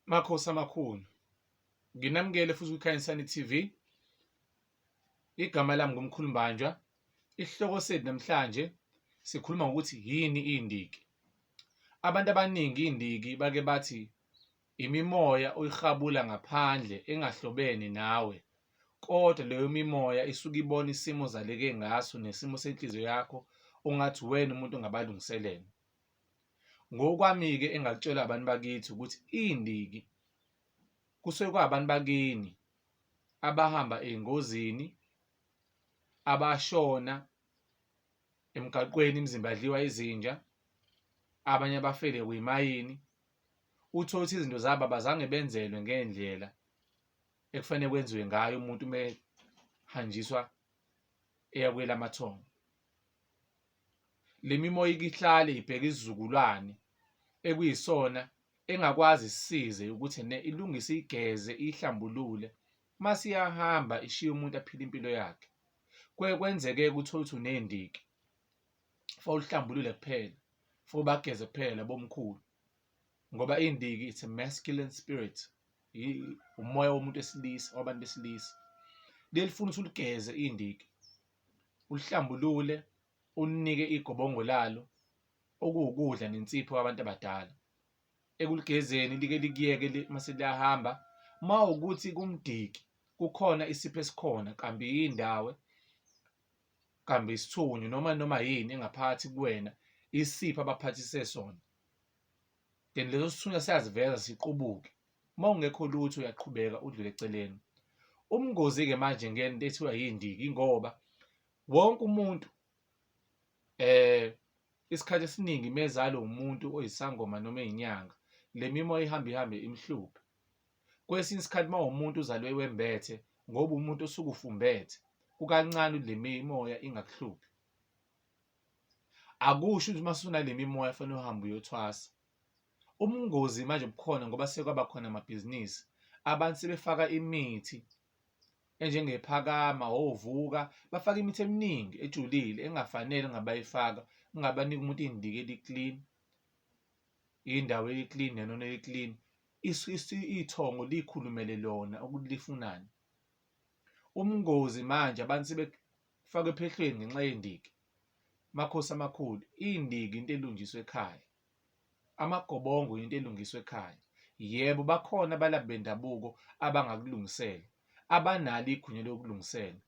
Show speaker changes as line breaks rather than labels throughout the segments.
Makhosi amakhulu, nginamukele futhi kwiKhanyisani TV. Igama lami nguMkhulu Mbanjwa. Isihloko sethu namhlanje sikhuluma ngokuthi yini indiki. Abantu abaningi indiki bake bathi imimoya oyihabula ngaphandle engahlobene nawe, kodwa leyo mimoya isuke ibona isimo ozaleke ngaso nesimo senhliziyo yakho ongathi uwena umuntu ongabalungiselela. Ngokwami-ke engakutshela abantu bakithi ukuthi iy'ndiki kusuke kwabantu bakini abahamba ey'ngozini, abashona emgaqweni imizimba yadliwa izinja, abanye abafele kwimayini. Uthole ukuthi izinto zabo abazange benzelwe ngendlela ekufanele kwenziwe ngayo umuntu uma ehanjiswa eya kwelamathongo. Le mimoya ike ihlale ibheke isizukulwane ekuyisona engakwazi isisize ukuthi ne ilungise igeze ihlambulule mase iyahamba ishiye umuntu aphile impilo yakhe. Kuye kwenzeke uthole ukuthi unendiki for uhlambulule kuphela for bageze kuphela bomkhulu ngoba indiki it's a masculine spirit, umoya womuntu wesilisa wabantu besilisa. Lelifuna ukuthi uligeze indiki ulihlambulule ulinike igobongo lalo okuwukudla nensipho yabantu abadala. Ekuligezeni like likuyeke mase liyahamba. Uma ukuthi kumdiki kukhona isipho esikhona kambe yindawo kambe isithunywa noma noma yini engaphakathi kuwena isipho abaphathise sona, then leso sithunywa siyaziveza siqubuke. Uma ungekho lutho uyaqhubeka udlule eceleni. Ubungozi-ke manje ngento ethiwa yindiki ingoba wonke umuntu isikhathi esiningi mezalo umuntu oyisangoma noma eyinyanga le mimoya ihamba ihambe imhluphe. Kwesinye isikhathi uma umuntu uzalwe wembethe ngoba umuntu osuke ufumbethe kukancane le mimoya ingakuhluphi. Akusho ukuthi uma usunale mimoya fanele uhambe uyothwasa. Ubungozi manje bukhona ngoba sekwaba khona amabhizinisi abantu sebefaka imithi enjengephakama ovuka bafaka imithi eminingi ejulile engafanele ngabayifaka ungabanika umuntu indiki eli-clean indawo eli-clean nenona eli-clean ithongo likhulumele lona ukuthi lifunani. Ubungozi manje abantu sebefakwe ephehlweni ngenxa yendiki. Makhosi amakhulu, indiki into elungiswa ekhaya. Amagobongo into elungiswa ekhaya. Yebo, bakhona abalaphi bendabuko abangakulungisela, abanalo igunya lokulungisela.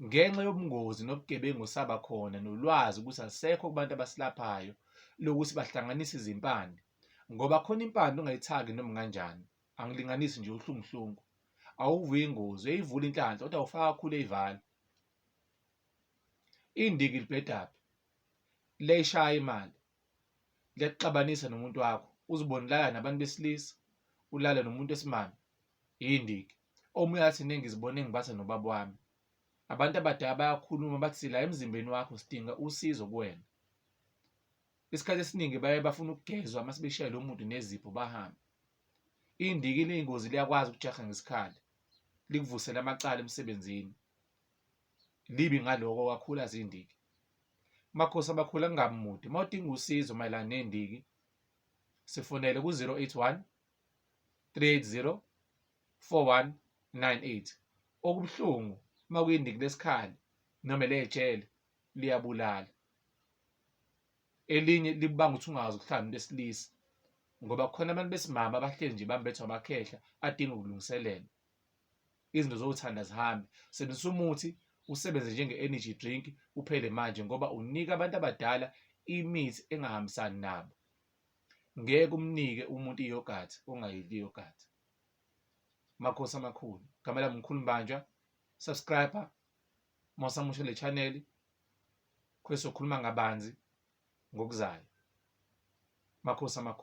Ngenxa yobungozi nobugebengu osaba khona nolwazi ukuthi alisekho kubantu abasilaphayo lokuthi bahlanganise izimpande ngoba khona impande ongayithaki noma kanjani. Angilinganisi nje uhlunguhlungu. Awuve ingozi, uyayivula inhlanhla kodwa awufaka kakhulu eyivala. Indiki libhedaphi? Liyayishaya imali. Liyakuxabanisa nomuntu wakho uzibone ulala nabantu besilisa ulale nomuntu wesimame yindiki omunye athi ne ngizibone ngibatha nobaba wami abantu abadala bayakhuluma bathi sila emzimbeni wakho sidinga usizo kuwena isikhathi esiningi baye bafuna ukugezwa uma sebeshaye lo muntu nezipho bahambe indiki liyingozi liyakwazi ukujaha ngesikhali likuvusele amacala emsebenzini libi ngaloko kakhulu azindiki Makhosi abakhulu angingabi mude. Uma udinga usizo mayelana nendiki sifonele ku-081 380 4198. Okubuhlungu uma kuyindiki lesikhali noma elejele liyabulala. Elinye libanga ukuthi ungazi ukuhlala nomuntu wesilisa ngoba kukhona abantu besimame abahleli nje bambethwa amakhehla adinga ukulungiselelwa. Izinto zothanda zihambe. Sebenzisa umuthi usebenze njenge-energy drink uphele manje ngoba unika abantu abadala imithi engahambisani nabo. Ngeke umnike umuntu i-yoghurt ongayidli i-yoghurt. Makhosi amakhulu. Igama lami Mkhulu Mbanjwa. Subscribe uma usamusha le channel. Kwesokhuluma ngabanzi ngokuzayo. Makhosi amakhulu.